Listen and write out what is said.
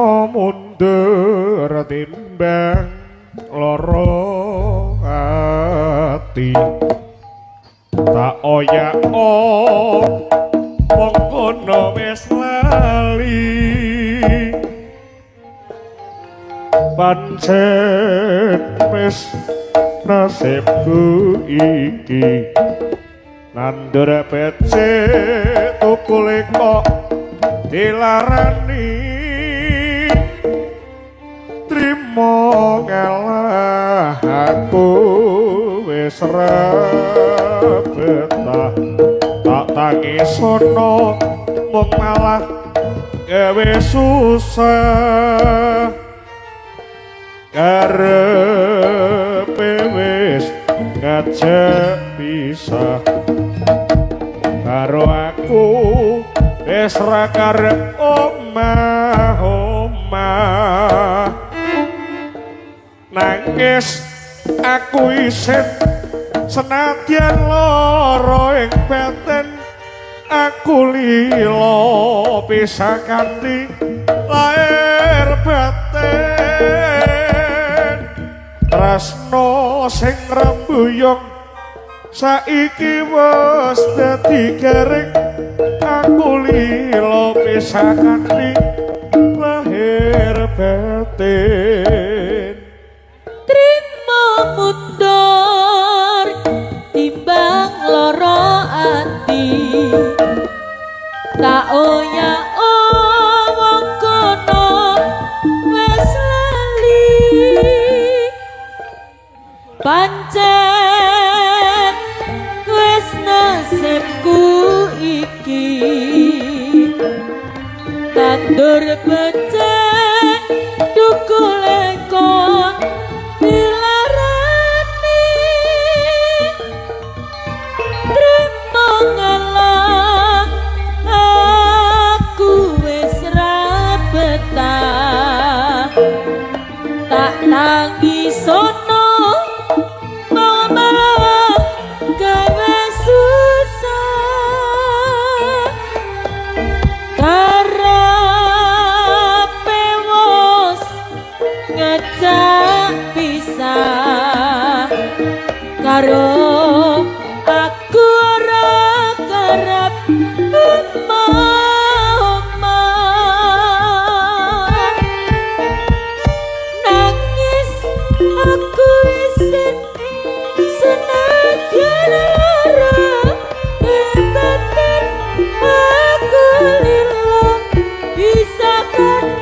Trimo mundur timbang lara ati. Tak oyak wong kono wis lali. Pancen wis nasibku iki nandur becik tukule kok dilarani. Trimo ngalah aku wis ra betah. Tak tangisono mung malah gawe susah. Karepe wis ngajak pisah karo aku wis ra karep omah-omah. Nangis aku isin senadyan lara ing batin. Aku lila pisah kanthi lahir batin. Tresno sing rembuyung saiki wis dadi garing. Aku lila pisah kanthi lahir batin. Trimo mundur timbang lara ati. Tak oyak wong kono wis lali. Pancen wis nasibku iki tandur becik dukule kok dilarani. Trimo ngalah aku wis ra betah. Tak tangisono malah gawe susah. Karepe wis ngajak pisah karo aku ora kerep omah-omah. Nangis aku isin senadyan lara ing batin. Aku lila bisa kanthi